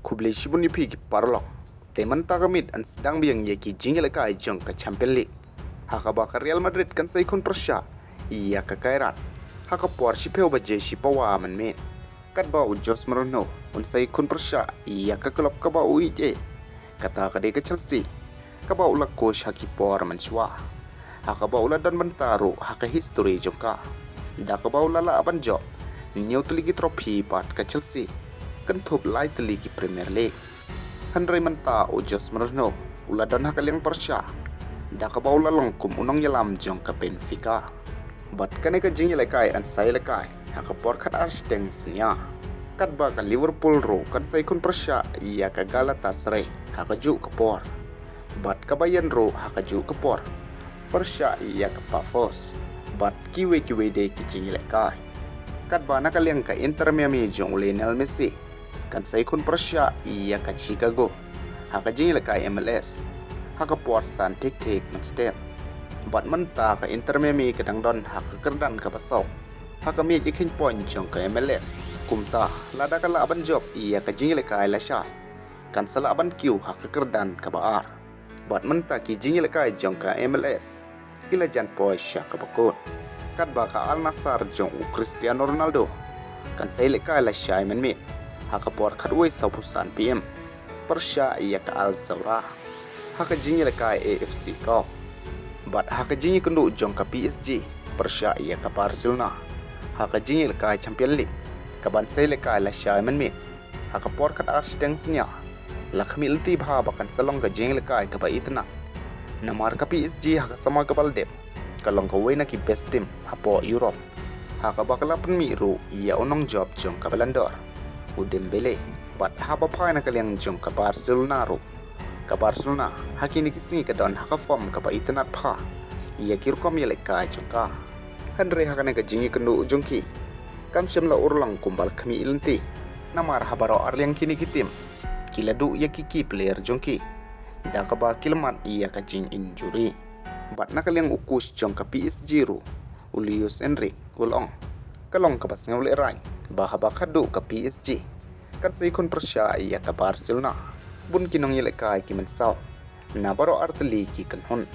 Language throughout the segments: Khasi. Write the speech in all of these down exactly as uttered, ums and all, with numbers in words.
Khublei shibun ïa phi ki paralok. Te mynta ka miet yn sdang biang ïa ki jingïalehkai jong ka Champion League, ha kaba ka Real Madrid kan sa ïakhun pyrshah ïa ka Kairat ha ka por shiphew baje shipawa mynmiet. Katba u Jose Mourinho un sa ïakhun pyrshah ïa ka club kaba u ïeit, kata ka dei ka Chelsea, kaba u la coach ha ki por mynshuwa, ha kaba u la don bynta ruh ha ka history jong ka, da kaba u la lah ban jop hynñiew tylli ki trophy bad ka Chelsea kynthup lai tylli ki Premier League. Hynrei mynta u Jose Mourinho u la don ha ka liang pyrshah, da kaba u la long kum u nongïalam jong ka Benfica. Bad kane ka jingïalehkai yn sa ïalehkai ha ka por khatar shiteng synñia, katba ka Liverpool ruh kan sa ïakhun pyrshah ïa ka Galatasaray ha kajuh ka por, bad ka Bayern ruh ha kajuh ka por pyrshah ïa ka Pafos, bad kiwei kiwei de ki jingïalehkai. Katba na ka liang ka Inter Miami jong u Lionel Messi kan sa ïakhun pyrshah ïa ka Chicago ha ka jingïalehkai M L S ha ka por san thik thik mynstep. Bad mynta ka Inter Miami ka dang don ha ka kyrdan kaba saw ha ka miej ïakhun point jong ka M L S. Kumta, lada ka lah ban jop ïa ka jingïalehkai lashai, kan sa lah ban kiew ha ka kyrdan kaba ar. Bad mynta ki jingïalehkai jong ka M L S ki la jan poi sha kaba kut, katba ka Al Nassr jong u Cristiano Ronaldo kan sa ïalehkai lashai mynmiet ha ka por khatwei sawphew san P M pyrshah ïa ka Al Zawraa ha ka jingïalehkai A F C Cup. Bad ha ka jingïakynduh jong ka P S G pyrshah ïa ka Barcelona ha ka jingïalehkai Champion League, kaban sa ïalehkai lashai mynmiet ha ka por khatar shiteng synñia, la khmih lynti bha ba kan sa long ka jingïalehkai kaba itynnad, namar ka P S G ha ka samoi kaba la dep ka long kawei na ki best team hapoh Europe, ha kaba ka la pynmih ruh ïa u nongjop jong ka Ballon d'Or, u Dembele. Bad haba phai na ka liang jong ka Barcelona ruh, ka Barcelona ha kine ki sngi ka don ha ka form kaba itynnad bha ïa ki rukom ïalehkai jong ka. Hynrei ha kane ka jingïakynduh jong ki, kam shym la urlong kumba la khmih lynti, namar ha baroh arliang kine ki team ki la duh ïa ki key player jong ki, da kaba ki la mad ïa ka jinginjury. Bad na ka liang u coach jong ka P S G ruh, u Luis Enrique, u la ong, ka long kaba sngewlehraiñ ba haba khatduh ka P S G kan sa ïakhun pyrshah ïa ka Barcelona, bun ki nongïalehkai ki mynsaw na baroh artylli ki kynhun.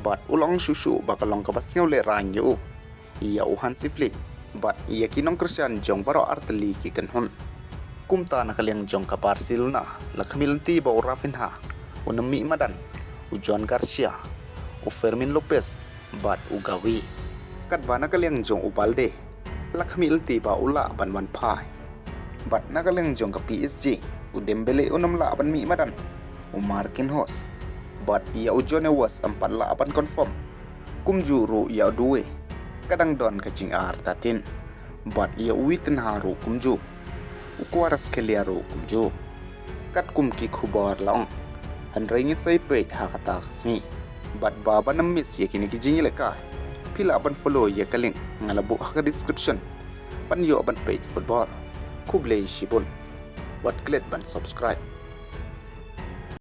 Bad u la ong shuh shuh ba ka long kaba sngewlehraiñ ïa u, ïa u Hansi Flick bad ïa ki nongkyrshan jong baroh artylli ki kynhun. Kumta na ka liang jong ka Barcelona la khmih lynti ba u Raphinha un ym mih madan, u Joan Garcia, u Fermin Lopez bad u Gavi. Katba na ka liang jong u Balde la khmih lynti ba u lah ban wan phai. Bad na ka liang jong ka P S G, u Dembele un ym lah ban mih madan, u Marquinhos bad ïa u Joe Neves ym pat lah ban confirm. Kumjuh ruh ïa u Doué ka dang don ka jingartatien. Bad ïa u Vitinha ruh kumjuh, u Kvaratskhelia ruh kumjuh. Katkum ki khubor la ong, hynrei ngin sa ïa peit ha kata ka sngi. Bad ba ban ym miss ïa kine ki jingïalehkai, phi lah ban follow ïa ka link nga la buh ha ka description ban ïoh ban peit football. Khublei shibun. Wat klet ban subscribe.